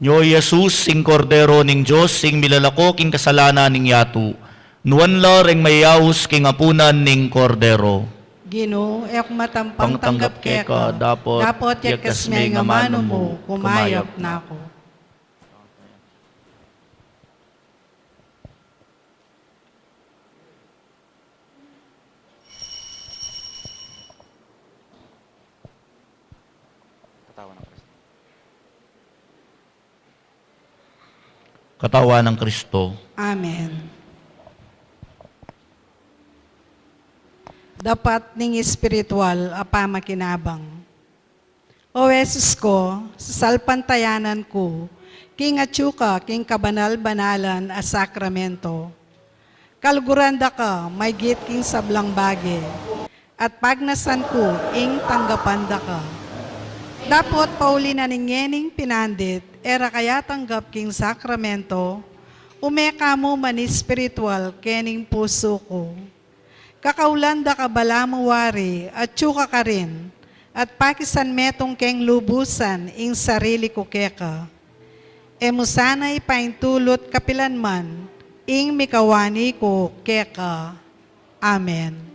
Nyo i Jesus, ing Kordero ning Dios, ing milalako king kasalanan ning yatu. Nuan la reng mayayaus king apunan ning Kordero. Ginu, e ku matampang tanggap keka, dapot yagkas me ing amanu mu, kumayap na ku. Katawan nang Kristo. Katawan nang Kristo. Amen. Dapat ning espiritual a pamakinabang. O Jesus ku, sasalpantayanan ku king atyu ka king kabanal-banalan a sakramento. Kaluguran da ka maygit king sablang bage, at pagnasan ku ing tanggapan da ka. Dapot pauli na ning ngening pinandit, e ra ka yatanggap king sakramento, ume ka mu man espiritual kening pusu ku. Kakaulan da ka balamu wari, atyu ka karin, at pakisanmetung keng lubusan ing sarili ku keka. E mu sana ipaintulut kapilan man ing mikawani ku keka. Amen.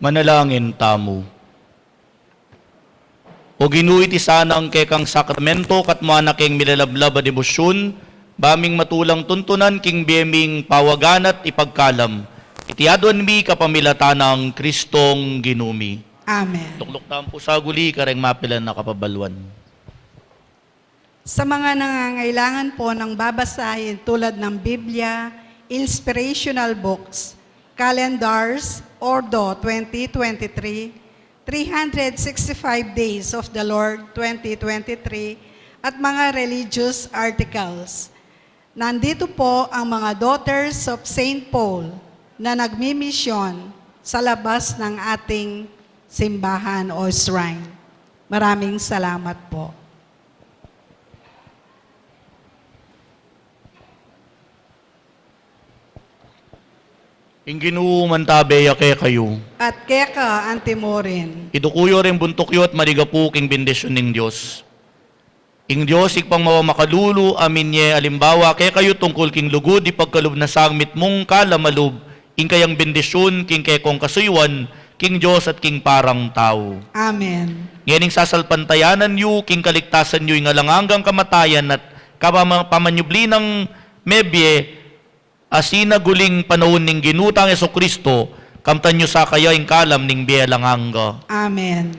Manalangin tamu. O Ginu, iti sanang kekang sakramento, katmuan na keng milalablab a debosyun, baming matulang tuntunan king bie ming pawagan at ipagkalam. Iti aduan mi kapamilatan nang Kristong Ginu mi. Amen. Lukluk tamu pu sa guli kareng mapilan a kapabaluan. Sa mga nangangailangan po ng babasahin tulad ng Biblia, inspirational books, calendars, Ordo twenty twenty-three, three hundred sixty-five Days of the Lord twenty twenty-three, at mga religious articles. Nandito po ang mga Daughters of Saint Paul na nagmimisyon sa labas ng ating simbahan o shrine. Maraming salamat po. Ing Ginu mantabe ya kekayu. At keka antimurin. Iduku yu ring buntuk yu at maligapu king bendisyun ning Dios. Ing Dios, Ibpang mawa makalulu, a minie alimbawa kekayu tungkul king lugud, ipagkalub na sa king mitmung kalam a lub ing kayang bendisyun king kekong kasuyuan, king Dios at king parang tau. Amen. Ngening sasalpantayanan yu king kaligtasan yu ing alang anggang kamatayan at kapama-, pamanyubli nang mebie, a sinaguling panaun ning Ginu tang Jesucristo, kamtan yu sa kaya ing kalam ning bie alang angga. Amen.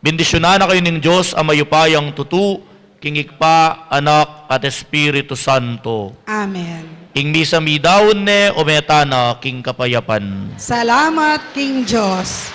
Bendisyunan na kayu ning Dios a mayupayang tutu, king Ibpa, Anak, at Espiritu Santo. Amen. Ing misa midaun ne, o meta na king kapayapan. Salamat king Dios.